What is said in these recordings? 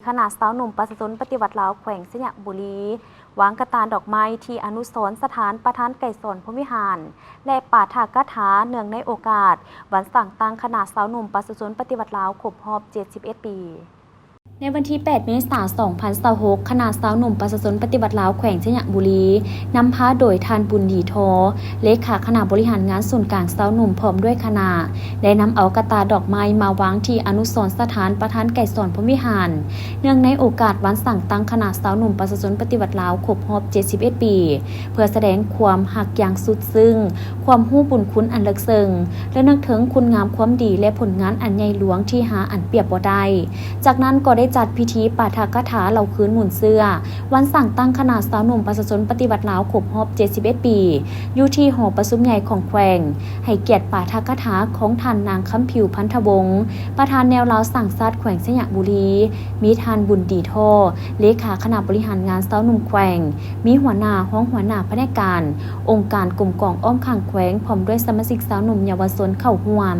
ຄະນະຊາວໜຸ່ມປະຊາຊົນປະຕິວັດລາວແຂວງໄຊຍະບູລີ ວາງກະຕ່າດອກໄມ້ທີ່ອະນຸສອນສະຖານປະທານໄກສອນ ພົມວິຫານ ແລະ ປາຖະກະຖາເນື່ອງໃນໂອກາດວັນສ້າງຕັ້ງຄະນະຊາວໜຸ່ມປະຊາຊົນປະຕິວັດລາວຄົບຮອບເຈັດສິບເອັດປີ. ໃນວັນທີແປດ ເມສາ ສອງພັນຊາວຫົກ ຄະນະຊາວໜຸ່ມປະຊາຊົນປະຕິວັດລາວແຂວງໄຊຍະບູລີ ນຳພາໂດຍທ່ານ ບຸນດີທໍ ເລຂາຄະນະບໍລິຫານງານສູນກາງຊາວໜຸ່ມ ພ້ອມດ້ວຍຄະນະ ໄດ້ນຳເອົາກະຕ່າດອກໄມ້ມາວາງທີ່ອະນຸສອນສະຖານປະທານໄກສອນ ພົມວິຫານ ເນື່ອງໃນໂອກາດວັນສ້າງຕັ້ງຄະນະຊາວໜຸ່ມປະຊາຊົນປະຕິວັດລາວຄົບຮອບເຈັດສິບເອັດປີ ເພື່ອສະແດງຄວາມຮັກຢ່າງສຸດຊຶ້ງ, ຄວາມຮູ້ບຸນຄຸນອັນເລິກເຊິ່ງ ແລະ ນຶກເຖິງຄຸນງາມຄວາມດີ ແລະ ຜົນງານອັນໃຫຍ່ຫຼວງທີ່ຫາອັນປຽບບໍ່ໄດ້. ຈາກນັ້ນກໍໄດ້ຈັດພິທີປາຖະກະຖາເລົ່າຄືນມູນເຊື້ອ ວັນສ້າງຕັ້ງຄະນະຊາວໜຸ່ມປະຊາຊົນປະຕິວັດລາວຄົບຮອບເຈັດສິບເອັດປີ ຢູ່ທີ່ຫໍປະຊຸມໃຫຍ່ຂອງແຂວງ, ໃຫ້ກຽດປາຖະກະຖາຂອງທ່ານນາງ ຄຳຜິວ ພັນທະວົງ ປະທານແນວລາວສ້າງຊາດແຂວງໄຊຍະບູລີ, ມີທ່ານ ບຸນດີທໍ ເລຂາຄະນະບໍລິຫານງານຊາວໜຸ່ມແຂວງ, ມີຫົວໜ້າ, ຮອງຫົວໜ້າພະແນກການ, ອົງການກົມກອງອ້ອມຂ້າງແຂວງ ພ້ອມດ້ວຍສະມາຊິກຊາວໜຸ່ມເຍົາວະຊົນເຂົ້າຮ່ວມ.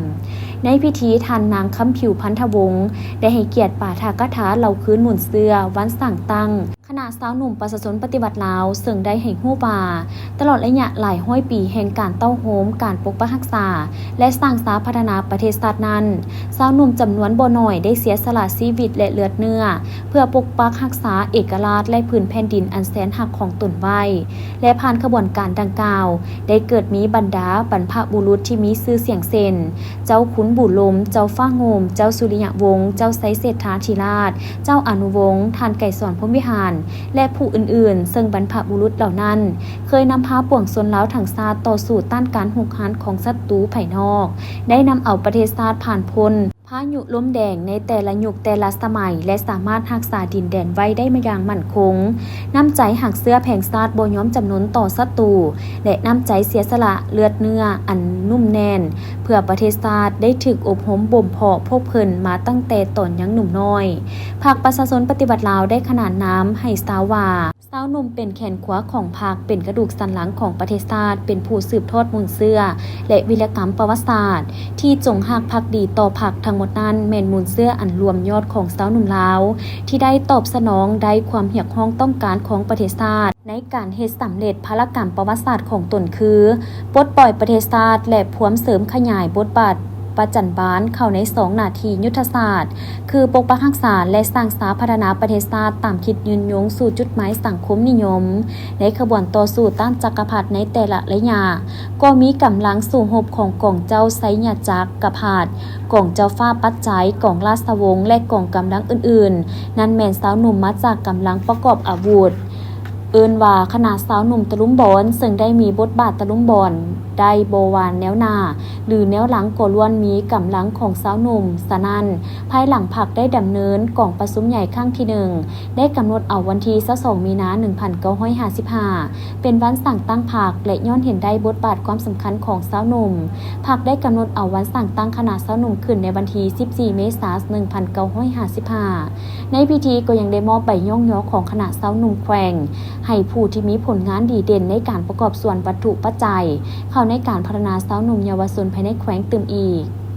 ໃນພິທີ ທ່ານນາງ ຄຳຜິວ ພັນທະວົງ ໄດ້ໃຫ້ກຽດປາຖະກະຖາເລົ່າຄືນມູນເຊື້ອວັນສ້າງຕັ້ງ ຄະນະຊາວໜຸ່ມປະຊາຊົນປະຕິວັດລາວ ເຊິ່ງໄດ້ໃຫ້ຮູ້ວ່າ ຕະຫຼອດໄລຍະຫຼາຍຮ້ອຍປີແຫ່ງການເຕົ້າໂຮມ, ການປົກປັກຮັກສາ ແລະ ສ້າງສາພັດທະນາປະເທດຊາດນັ້ນ, ຊາວໜຸ່ມຈຳນວນບໍ່ໜ້ອຍໄດ້ເສຍສະຫຼະຊີວິດ ແລະ ເລືອດເນື້ອ ເພື່ອປົກປັກຮັກສາເອກະລາດ ແລະ ພື້ນແຜ່ນດິນອັນແສນຮັກຂອງຕົນໄວ້ ແລະ ຜ່ານຂະບວນການດັ່ງກ່າວ ໄດ້ເກີດມີບັນດາບັນພະບຸລຸດທີ່ມີຊື່ສຽງເຊັ່ນ ເຈົ້າຄຸນບູລົມ, ເຈົ້າຟ້າໂຮມ, ເຈົ້າສຸລິຍະວົງ, ເຈົ້າໄຊເສດຖາທິລາດ, ເຈົ້າອານຸວົງ, ທ່ານໄກສອນ ພົມວິຫານ ແລະ ຜູ້ອື່ນໆ, ເຊິ່ງບັນພະບຸລຸດເຫຼົ່ານັ້ນ ເຄີຍນຳພາປວງຊົນລາວທັງຊາດຕໍ່ສູ້ຕ້ານການຮຸກຮານຂອງສັດຕູພາຍນອກ, ໄດ້ນຳເອົາປະເທດຊາດຜ່ານພົ້ນພາຍຸລົມແດງໃນແຕ່ລະຍຸກແຕ່ລະສະໄໝ ແລະ ສາມາດຮັກສາດິນແດນໄວ້ໄດ້ມາຢ່າງໝັ້ນຄົງ. ນ້ຳໃຈຮັກເຊື້ອແຜງຊາດບໍ່ຍອມຈຳນົນຕໍ່ສັດຕູ ແລະ ນ້ຳໃຈເສຍສະຫຼະເລືອດເນື້ອອັນໜຸ່ມແໜ້ນ ເພື່ອປະເທດຊາດ ໄດ້ຖືກອົບຮົມບົ່ມເພາະພວກເພິ່ນມາຕັ້ງແຕ່ຕອນຍັງໜຸ່ມນ້ອຍ. ພັກປະຊາຊົນປະຕິວັດລາວໄດ້ຂນານນາມໃຫ້ຊາວວ່າ ຊາວໜຸ່ມເປັນແຂນຂວາຂອງພັກ, ເປັນກະດູກສັນຫຼັງຂອງປະເທດຊາດ, ເປັນຜູ້ສືບທອດມູນເຊື້ອ ແລະ ວິລະກຳປະຫວັດສາດ ທີ່ຈົງຮັກພັກດີຕໍ່ພັກ. ທັງໝົດນັ້ນແມ່ນມູນເຊື້ອອັນລວມຍອດຂອງຊາວໜຸ່ມລາວ ທີ່ໄດ້ຕອບສະໜອງໄດ້ຄວາມຮຽກຮ້ອງຕ້ອງການຂອງປະເທດຊາດ ໃນການເຮັດສຳເລັດພາລະກຳປະຫວັດສາດຂອງຕົນ ຄື ປົດປ່ອຍປະເທດຊາດ ແລະ ພວມເສີມຂະຫຍາຍບົດບາດປະຈັນບານເຂົ້າໃນສອງໜ້າທີ່ຍຸດທະສາດ ຄື ປົກປັກຮັກສາ ແລະ ສ້າງສາພັດທະນາປະເທດຊາດຕາມຄິດຍືນຍົງສູ່ຈຸດໝາຍສັງຄົມນິຍົມ. ໃນຂະບວນຕໍ່ສູ້ຕ້ານຈັກກະພັດໃນແຕ່ລະໄລຍະ ກໍມີກຳລັງສູ້ຮົບຂອງກອງເຈົ້າໄຊຍະຈັກກະພັດ, ກອງເຈົ້າຟ້າປັດໄຈ, ກອງລາຊະວົງ ແລະ ກອງກຳລັງອື່ນໆ ນັ້ນແມ່ນຊາວໜຸ່ມມາຈາກກຳລັງປະກອບອາວຸດ ເອີ້ນວ່າຄະນະຊາວໜຸ່ມຕະລຸມບອນ, ເຊິ່ງໄດ້ມີບົດບາດຕະລຸມບອນໄດ້ບໍ່ວ່າແນວໜ້າ ຫຼື ແນວຫຼັງກໍລ້ວນມີກຳລັງຂອງຊາວໜຸ່ມ. ສະນັ້ນ, ພາຍຫຼັງພັກໄດ້ດຳເນີນກອງປະຊຸມໃຫຍ່ຄັ້ງທີໜຶ່ງ ໄດ້ກຳນົດເອົາວັນທີຊາວສອງ ມີນາ ໜຶ່ງພັນເກົ້າຮ້ອຍຫ້າສິບຫ້າ ເປັນວັນສ້າງຕັ້ງພັກ ແລະ ຍ້ອນເຫັນໄດ້ບົດບາດຄວາມສຳຄັນຂອງຊາວໜຸ່ມ, ພັກໄດ້ກຳນົດເອົາວັນສ້າງຕັ້ງຄະນະຊາວໜຸ່ມຂຶ້ນໃນວັນທີສິບສີ່ ເມສາ ໜຶ່ງພັນເກົ້າຮ້ອຍຫ້າສິບຫ້າ. ໃນພິທີກໍຍັງໄດ້ມອບໃບຍ້ອງຍໍຂອງຄະນະຊາວໜຸ່ມແຂວງ ໃຫ້ຜູ້ທີ່ມີຜົນງານດີເດັ່ນໃນການປະກອບສ່ວນວັດຖຸປັດໄຈ ເຂົ້າໃນການພັດທະນາຊາວໜຸ່ມເຍົາວະຊົນພາຍໃນແຂວງຕື່ມອີກ.